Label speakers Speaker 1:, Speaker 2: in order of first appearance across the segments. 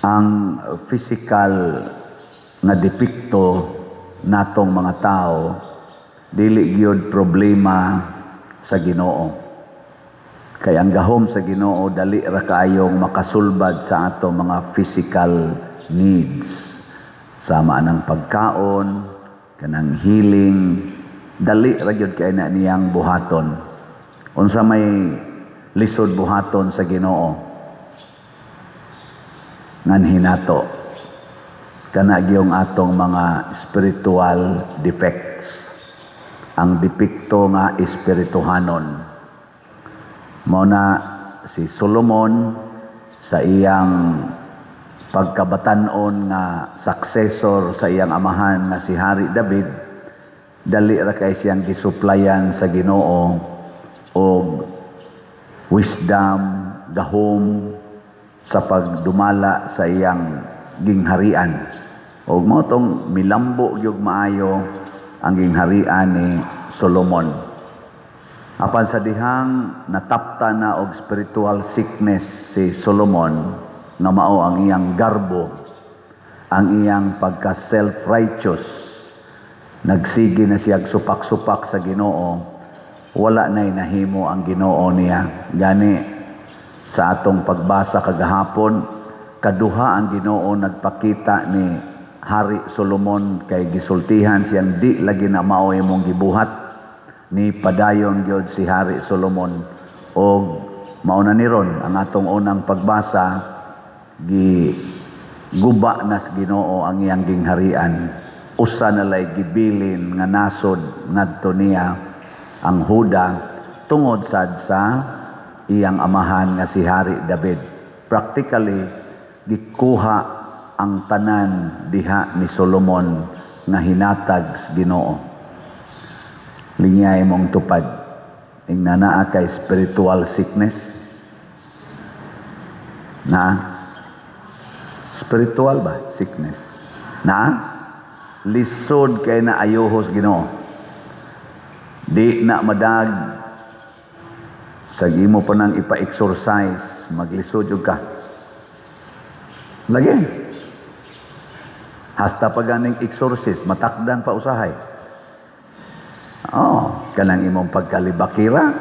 Speaker 1: Ang physical nga depekto natong mga tao dili gyud problema sa Ginoo. Kay ang gahom sa Ginoo dali ra kaayong makasulbad sa ato mga physical needs. Sama ng pagkaon, kanang healing, dali ra gyud kay na niyang buhaton. Unsa may lisod buhaton sa Ginoo? Nganhi nato kana gyung atong mga spiritual defects, ang depekto nga espirituhanon. Mao na si Solomon, sa iyang pagkabatan-on nga successor sa iyang amahan nga si Hari David, dali ra kay siyang gisuplayan sa Ginoo og wisdom, gahom sa pagdumala sa iyang gingharian. Og mao tong milambo gyud maayo ang gingharian ni Solomon. Apan sa dihang natapta na og spiritual sickness si Solomon, nga mao ang iyang garbo, ang iyang pagka self-righteous, nagsige na siya supak-supak sa Ginoo, wala na'y nahimo ang Ginoo niya. Gani sa atong pagbasa kagahapon, kaduha ang Ginoo nagpakita ni Hari Solomon kay gisultihan siyang di lagi na mao imong gibuhat. Ni padayon gyud si Hari Solomon og mao na ni ron ang atong unang pagbasa, gi guba na sa Ginoo ang iyang gingharian. Usa na lay gibilin nga nasod ngadto niya, ang Huda, tungod sad sa iyang amahan nga si Hari David. Practically, gikuha ang tanan diha ni Solomon nga hinatag sa Ginoo. Lingyay mong tupad. Ingna naa kay spiritual sickness. Na spiritual ba sickness? Na lisod kay na ayuhos Ginoo. Di na madag sa imo pa nang ipa-exorcise, maglisod jud ka. Lagi. Hasta pa ganing exorcist, matakdan pa usahay. Oh, kanang imong pagkalibakira,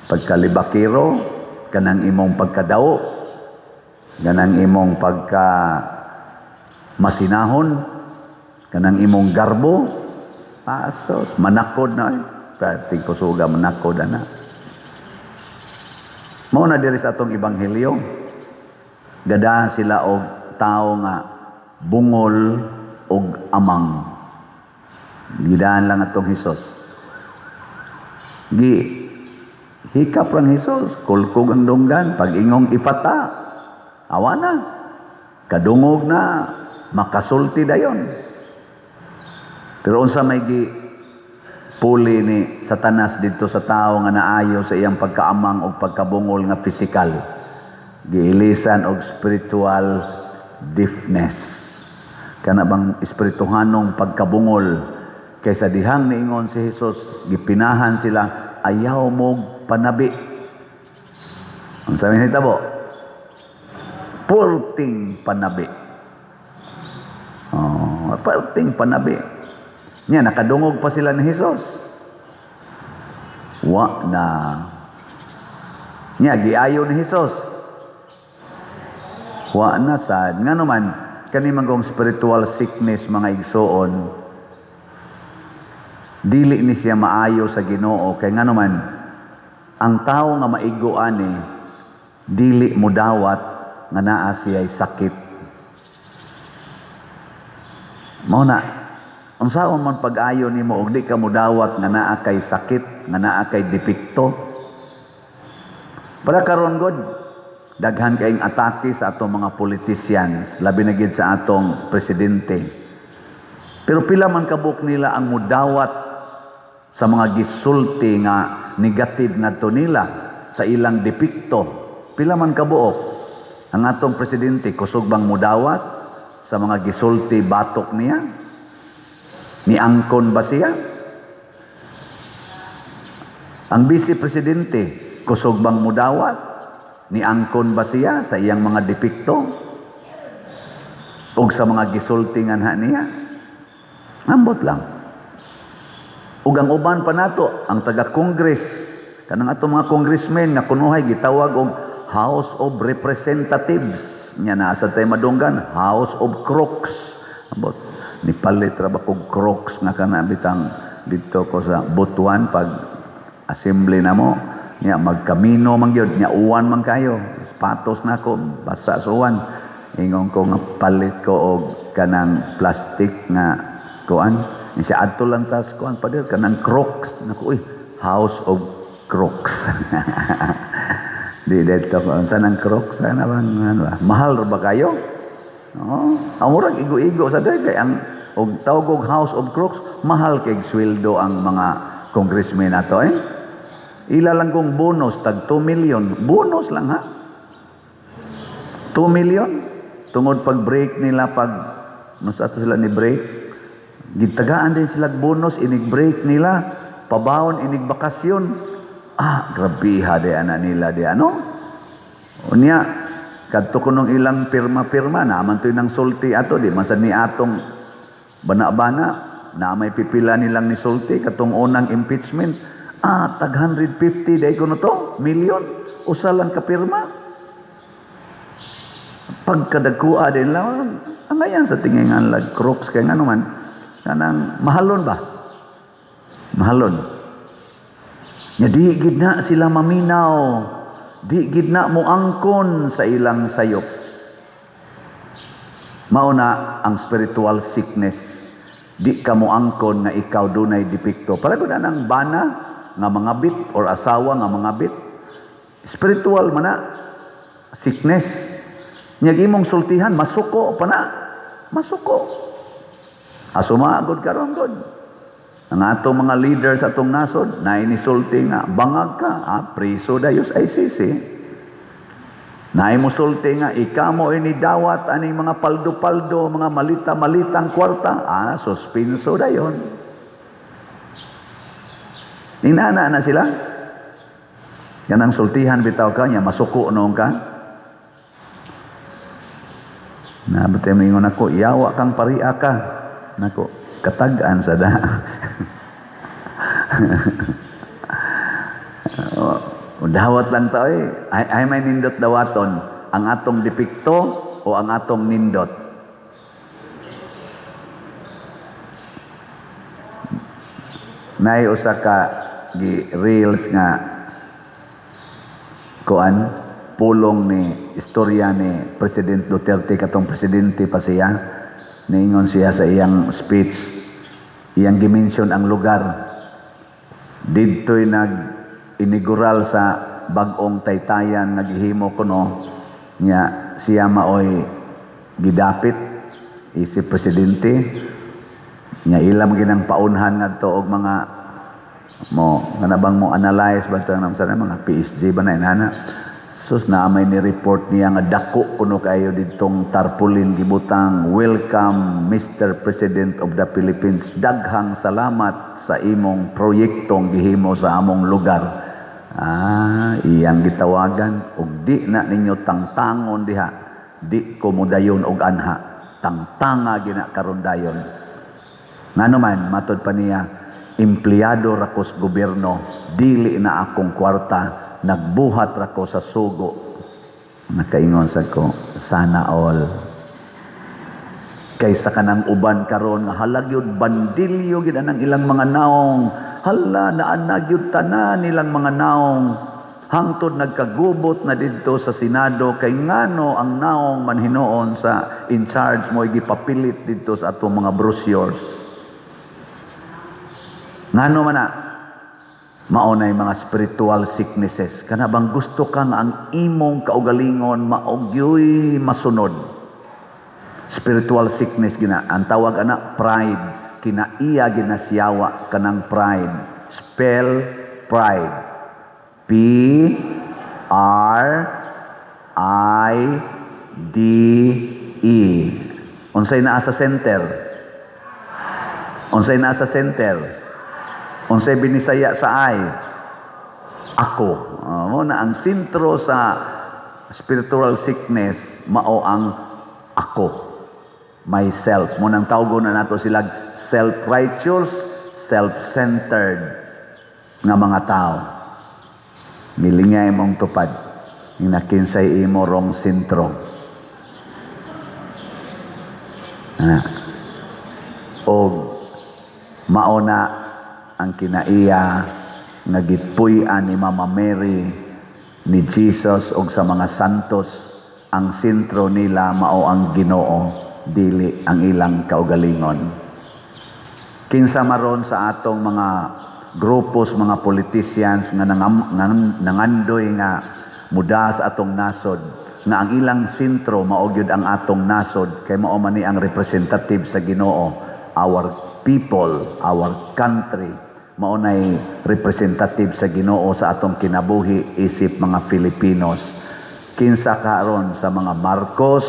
Speaker 1: pagkalibakiro, kanang imong pagkadaw, kanang imong pagka masinahon, kanang imong garbo, asos, manakod na eh. Tigpusuga, manakod na. Mao na diri sa atong ebanghelyo. Gada sila og tao nga bungol og amang. Gidaan lang atong Hesus. Gi hikap rang Hesus, kulkog ang dunggan, pag ingong "Efata," awa na. Kadungog na, makasulti dayon. Pero unsa may gi puli ni Satanas didto sa tao nga naayo sa iyang pagkaamang o pagkabungol nga physical? Giilisan og spiritual deafness. Kana bang espirituhanong pagkabungol, kaysa dihang niingon si Jesus, gipinahan sila, "Ayaw mo panabi." Ang sabi nitabo, purting panabi. Oh, perting panabi. Nya nakadungog pa sila ni Jesus. Wa na. Nya giayo ni Jesus. Wa na sad. Ngano man kani manggong spiritual sickness, mga igsoon, dili ni siya maayo sa Ginoo, kay ngano man ang tao nga maigo ani dili mudawat nga naa siya'y sakit. Mao na unsaon man pag-ayo nimo og di ka mudawat nga naa kay sakit, nga naa kay depekto? Para karon god, daghan kaayong atake sa atong mga politicians, labi na gid sa atong presidente. Pero pila man kabuk nila ang mudawat sa mga gisulti nga negative ngadto nila sa ilang depekto? Pila man kabuok? Ang atong presidente, kusog bang mudawat sa mga gisulti batok niya? Niangkon ba siya? Ang vice presidente, kusog bang mudawat? Niangkon ba siya sa iyang mga depekto? O sa mga gisulti nganha niya? Ambot lang. Ug ang uban pa nato, ang taga-Congress, kanang atong mga congressmen nga kunuhay gitawag og House of Representatives. Nya naa sa tay madunggan, House of Crooks. Ambot, nipalit ra ba kog Crocs nga kana bitang didto ko sa Butuan pag assembly na mo. Nya magkamino man gyud, nya uwan man kayo. Sapatos nako basa sa uwan. Ingon ko nga palit ko og kanang plastic nga kuan. Ni siya adto lang tas kuan pader kanang Crocs. Nako uy, House of Crooks. Di dito ko unsa nang Crocs ana bang ano ba? Mahal ra ba kayo? Oo. Ang murag igo-igo sa day kay ang og tawag og House of Crooks, mahal kay sweldo ang mga congressmen nato eh. Ila lang kong bonus tag 2 million. Bonus lang ha. 2 million tungod pag break nila, pag no sa ato sila ni break, gitagaan din sila bonus inig break nila, pabaon inig bakasyon. Ah, grabiha di ana nila di ano. Unya kadto kunong ilang pirma-pirma na man to'y nang sulti ato, di man sad ni atong bana-bana na may pipila nilang nisulti katong unang impeachment. Ah, tag 150 day kuno to million, usa lang ka pirma. Pagkadagkua din lang ang ayan sa tingingan lag Crooks kay ngano man kanang mahalon ba, mahalon nya. Di gid na sila maminaw, di gid na moangkon sa ilang sayop. Mao na ang spiritual sickness, di ka moangkon nga ikaw dunay depekto. Para gud ang bana nga mga bit or asawa nga mga bit, spiritual man na sickness. Nya imong sultihan, masuko pa na, masuko. Asumagod karon god ang atong mga leader sa atong nasod na inisulti nga bangag ka, ah, priso dayon sa ICC. Naay mosulti nga ikaw mo ini dawat aning mga paldo-paldo, mga malita-malitang kwarta, ah, suspenso dayon. Inana na sila. Yan ang sultihan bitaw ka niya, masuko noon ka. Nabutay mo ingon ako, yawa kang paria ka. Nako, katag-an sa da. Dawat lang tao eh. Ay, ay may nindot dawaton. Ang atong depekto o ang atong nindot? Nay usa ka gi reels nga kuan, pulong ni istorya ni President Duterte katong presidente pa siya. Niingon siya sa iyang speech, iyang gimension ang lugar didto'y nag inigural sa bag-ong taytayan nga gihimo kuno nya. Siya maoy gidapit isip presidente nya, ilam ginang paunhan ngadto og mga mo nga bang mo analyze ba ito sa mga PSG ba na inana. Sus, na may ni report niya nga dako kuno kayo ditong tarpaulin gibutang, "Welcome Mr. President of the Philippines, daghang salamat sa imong proyektong gihimo sa among lugar." Ah, iyang gitawagan og di na ninyo tangtangon diha, di ko modayon og anha, tangtanga gina karon dayon. Ngano man, matod pa niya, empleyado ra ko sa gobyerno, dili na akong kwarta, nagbuhat ra ko sa sugo. Nakaingon sa ko, sana all. Kaysa kanang uban karon nga halag yun bandilyo gid ang ilang mga naong. Hala, naanag yun tanan nilang mga naong. Hangtod nagkagubot na didto sa Senado kay ngano ang naong man hinuon sa in charge mo gipapilit didto sa atong mga brochures. Ngano man na? Mao nay mga spiritual sicknesses. Kana bang gusto ka nga ang imong kaugalingon maogyoy masunod. Spiritual sickness gina. Ang tawag ana pride. Kinaiya ginasiyawa kanang pride. Spell pride. P R I D E. Unsay naa sa center? Unsay naa sa center? Unsay binisaya sa I? Ako. Oh, mo na ang sentro sa Spiritual sickness mao ang ako, myself. Mao nang tawgon na nato sila self-righteous, self-centered nga mga tao. Milingay mong tupad. Nga kinsay imo rong sentro. Ah. Og mao na ang kinaiya nga gipuy-an ni Mama Mary, ni Jesus og sa mga santos. Ang sentro nila mao ang Ginoo, dili ang ilang kaugalingon. Kinsa maron sa atong mga grupos, mga politicians nga nangandoy nga muda sa atong nasod, nga ang ilang sentro mao gyud ang atong nasod, kay mao man ni ang representative sa Ginoo? Our people, our country, mao nay representative sa Ginoo sa atong kinabuhi isip mga Filipinos. Kinsa karon sa mga Marcos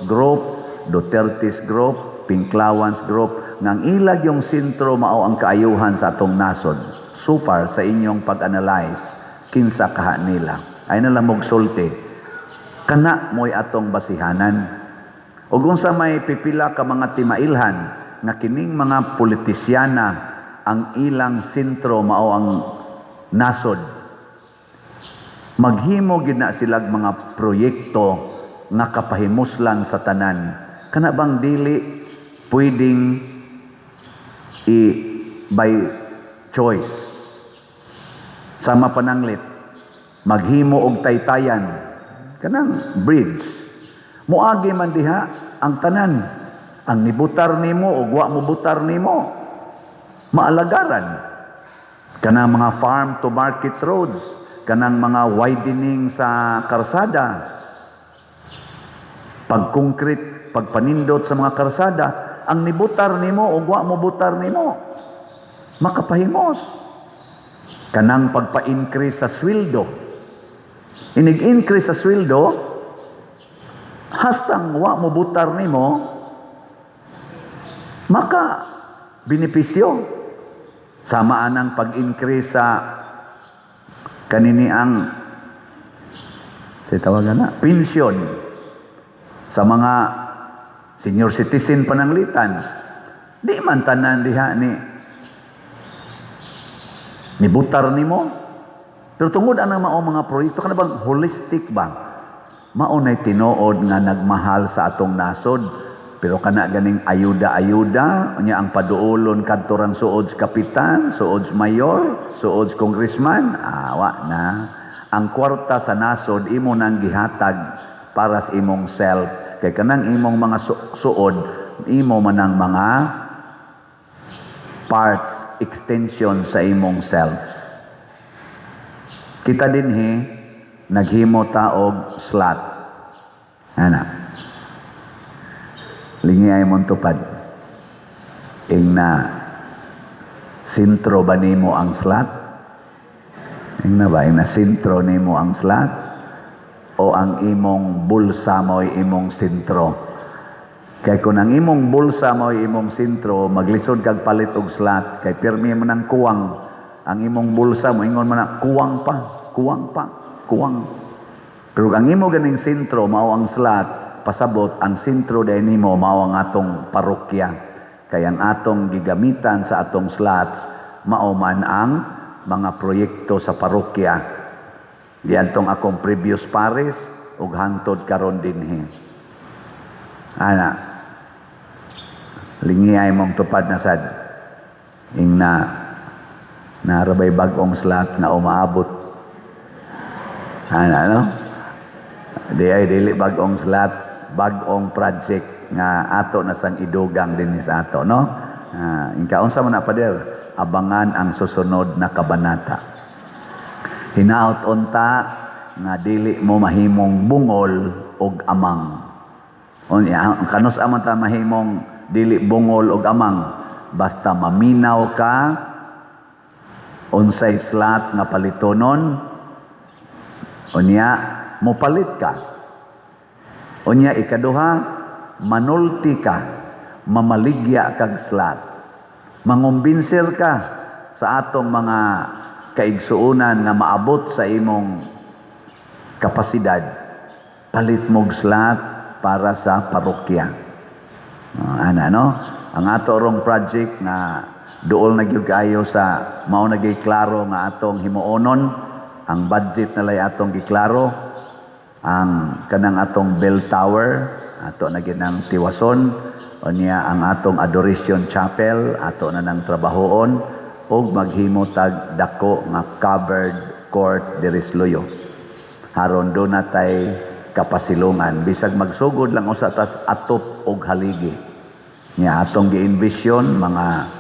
Speaker 1: group, Duterte's group, Pinklawans group nga ang ilag yung sentro mao ang kaayuhan sa atong nasod? So far sa inyong pag-analyze, kinsa kaha nila? Ay na lang sulti. Kana mo'y atong basihanan. Ug unsa may pipila ka mga timailhan nga kining mga politisyana, ang ilang sentro mao ang nasod, maghimo gid na silag mga proyekto nga kapahimuslan sa tanan. Kana bang dili pwedeng i by choice? Sama pananglit, maghimo og taytayan, kanang bridge, moagi man diha ang tanan, ang nibutar nimo ug wa mo butar nimo, maalagaran. Kanang mga farm to market roads, kanang mga widening sa karsada, pagkoncrete, pagpanindot sa mga karsada, ang nibutar nimo ug wa mo butar nimo, makapahimos. Kanang pagpa-increase sa sweldo, inig-increase sa sweldo, hastang wa mo butar nimo, maka benepisyo. Sama anang pag-increase sa kanini ang sa tawagan na pensyon sa mga senior citizen pananglitan, di man tanan diha ni nibutar nimo, pero tungod anang mao mga proyekto, kana bang holistic ba, mao nay tinuod nga nagmahal sa atong nasod. Pero kana ganing ayuda-ayuda unya, ang paduolon kadto rang suod sa kapitan, suod sa mayor, suod sa congressman, awa na. Ang kwarta sa nasod imo nang gihatag para sa imong self, kay kanang imong mga suod, imo man ang mga parts, extension sa imong self. Kita dinhi, naghimo ta og slot ana. Lingi ay mong tupad. Ing na sentro ba nimo ang slot? Ing na ba? Ing na sentro nimo ang slot? O ang imong bulsa mo'y imong sentro? Kay kung ang imong bulsa mo'y imong sentro, maglisod kag palit og slot, kay pirmi mo nang kuwang. Ang imong bulsa mo, ingon man na, kuwang pa, kuwang pa, kuwang. Pero ang imo ganing sentro mao ang slot, pasabot ang sentro diay nimo mao ang atong parokya. Kay ang atong gigamitan sa atong slots mao man ang mga proyekto sa parokya. Diantong akong previous parish ug hangtod karon dinhi. Ana. Lingi ay mong tupad na sad. Ing na narabay bag-ong slot nga umaabot. Ana, no? Di ay dili bag-ong slot, bag-ong project nga ato na sang idugang dinhi sa ato, no? Ah, ingka unsa man na, pader, abangan ang susunod na kabanata. Hinaot unta nga dili mo mahimong bungol og amang. Unya, kanus man ta mahimong dili bungol og amang? Basta maminaw ka unsay slot nga palitonon, unya mopalit ka. Unya ikaduha, manulti ka, mamaligya kag slot. Mangumbinser ka sa atong mga kaigsuonan nga maabot sa imong kapasidad. Palit mog slot para sa parokya. Ana, no? Ang ato rong project nga duol na gyud kaayo sa mao na gyud klaro nga atong himuonon, ang budget na lay atong giklaro, ang kanang atong bell tower ato na gyud nang tiwason. Unya ang atong adoration chapel ato na nang trabahoon ug maghimo tag dako nga covered court diri sa Luyo aron do na tay kapasilungan, bisag magsugod lang usa tas atop og haligi. Nya atong gi-envision mga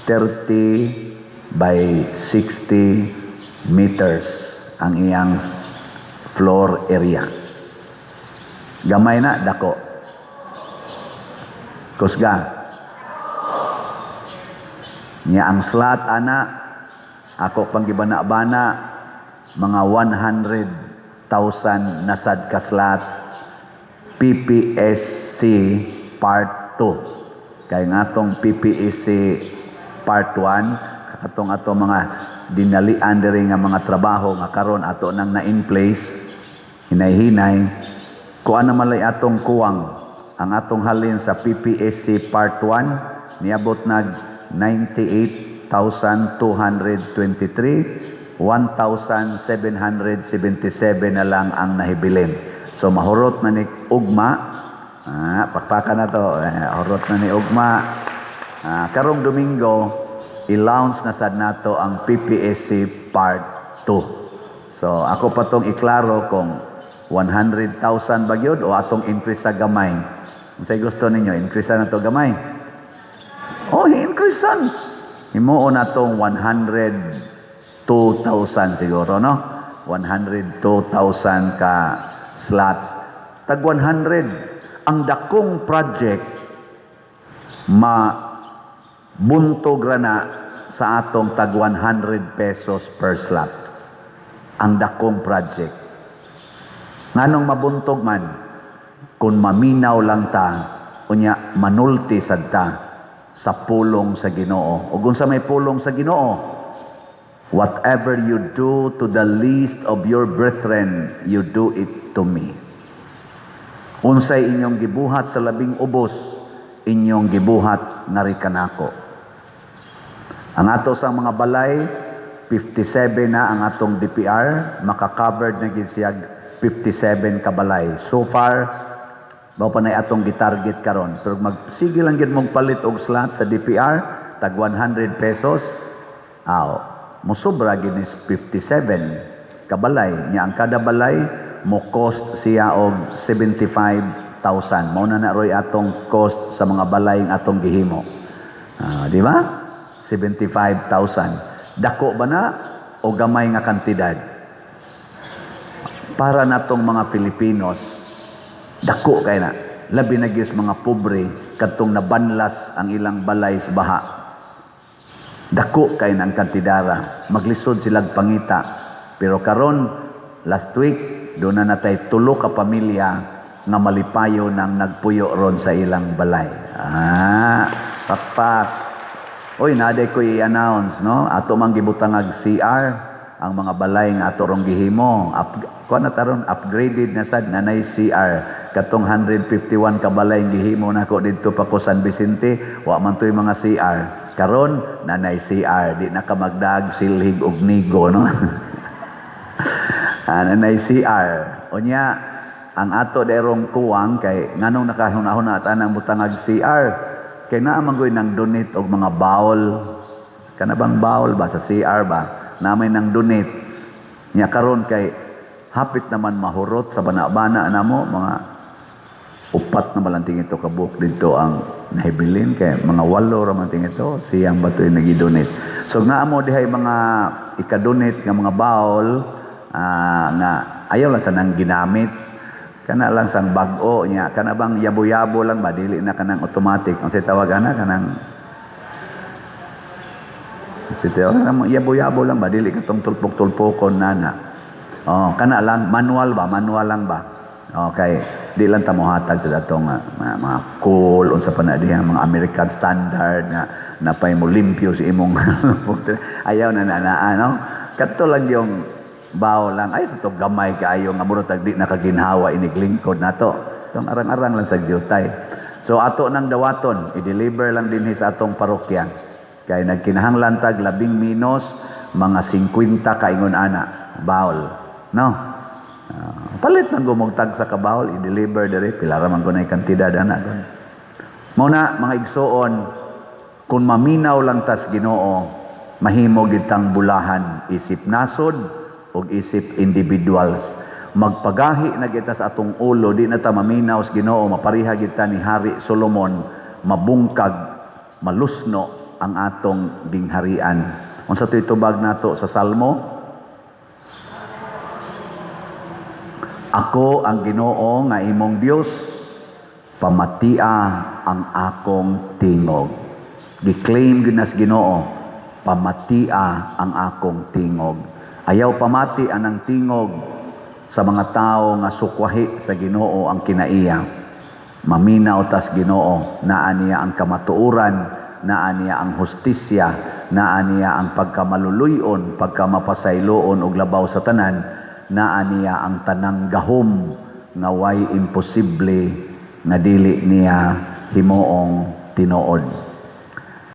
Speaker 1: 30 by 60 meters ang iyang floor area. Gamay na, dako? Kusga. Nya ang slot ana, ako pang gibana-bana, mga 100,000 na sad ka slot PPSC Part 2. Kay nga atong PPSC Part 1, katong ato mga dinalian diri nga mga trabaho nga karon ato nang na in place hinay-hinay, kuan na malay atong kuwang. Ang atong halin sa PPSC Part 1 niabot nag 98,223, 1,777 na lang ang nahibilin. So mahurot na ni ugma. Pakpakan na to. Hurot na ni ugma. Karong Domingo i-launch na sad nato ang PPSC Part 2. So ako pa tong iklaro kung 100,000 ba gyud o atong increase sa gamay. Unsay gusto ninyo? Increase na to gamay? Oh, increase san. Himuon na tong 102,000 siguro, no? 102,000 ka slots. Tag 100. Ang dakong project ma buntog ra na sa atong tag 100 pesos per slot. Ang dakong project. Nganong mabuntog man? Kung maminaw lang ta, unya manulti sad ta sa pulong sa Ginoo. Ug unsa may pulong sa Ginoo? "Whatever you do to the least of your brethren, you do it to me." Unsay inyong gibuhat sa labing ubos, inyong gibuhat ngari kanako. Ang ato sa mga balay, 57 na ang atong DPR, maka-covered na gid siya 57 ka balay. So far, mao pa na atong gitarget karon. Pero magsige lang gid mong palit og slot sa DPR, tag 100 pesos, aw, mosobra gid ni 57 kabalay. Nya ang kada balay mo cost siya og 75,000. Mao na na roy atong cost sa mga balay nga atong gihimo. Di ba? 75,000. Dako ba na o gamay nga kantidad? Para natong mga Filipinos, dako kay na. Labi na gyud sa mga pobre kadtong nabanlas ang ilang balay sa baha. Dako kay na ang kantidara. Maglisod silag pangita. Pero karon, last week, doon na natay tulo ka pamilya nga malipayo nang nagpuyo ron sa ilang balay. Pakpak. Oy, naday ko i-announce, no? Ato mang gibutangag CR ang mga balay nga ato rong gihimo. Kuan na taron, upgraded na sad, nanay CR. Katong 151 ka balay nga gihimo nako didto pa ko San Vicente, wa man to'y mga CR. Karon nanay CR, di na ka magdag silhig og nigo, no? Nanay CR. Unya, ang ato derong kuwang kay nganong nakahuna-huna at anang butangag CR kay naa man goy nang donate og mga bowl, kana bang bowl ba sa CR ba namay nang donate. Nya karon kay hapit naman mahurot sa bana-bana namo, mga upat na malanting ito kabuok dito ang nahibilin kay mga walo ra man ting ito siyang bato yung nagi-donate. So nga mo dihay mga ika-donate nga mga bowl, nga ayaw lang sa nang ginamit, kana lang sang bag-o niya, kana bang yabo-yabo lang ba, dili na kanang automatic ang say tawag ana, kanang si tawag kanang yabo-yabo lang ba, dili katong tulpok-tulpokon nana. Oh, kana lang manual ba, manual lang ba. Okay, di lang ta mohatag sa datong mga cool unsa pa na diha, mga American standard nga napay mo limpyo sa imong ayaw na na, na ano, kadto lang yung Bawo lang ay sa to, gamay kaayo nga murag tag di nakaginhawa iniglingkod nato. Tong arang-arang lang sa jutay. So ato nang dawaton, i-deliver lang dinhi sa atong parokya. Kay nagkinahanglan tag labing minos mga 50 kaingon ana bowl. No? Palit nang gumugtag sa ka-bowl, i-deliver diri, pila ra man kunay kantidad ana gon. Mao na, mga igsuon, kung maminaw lang tas Ginoo, mahimo gid tang bulahan isip nasod ug isip individuals. Magpagahi na kita sa atong ulo, di na ta maminaw sa Ginoo, mapariha gid ta ni Hari Solomon, mabungkag, malusno ang atong gingharian. Unsa to'y tubag nato sa Salmo? Ako ang Ginoo nga imong Dios, pamatia ang akong tingog. Gi-claim gyud nas Ginoo, pamatia ang akong tingog. Ayaw pamati anang tingog sa mga tao nga sukwahi sa Ginoo ang kinaiya. Maminaw tas Ginoo, naa niya ang kamatuoran, naa niya ang hustisya, naa niya ang pagkamaluluyon, pagkamapasayloon ug labaw sa tanan, naa niya ang tanang gahom nga way imposible nga dili niya himuong tinuod.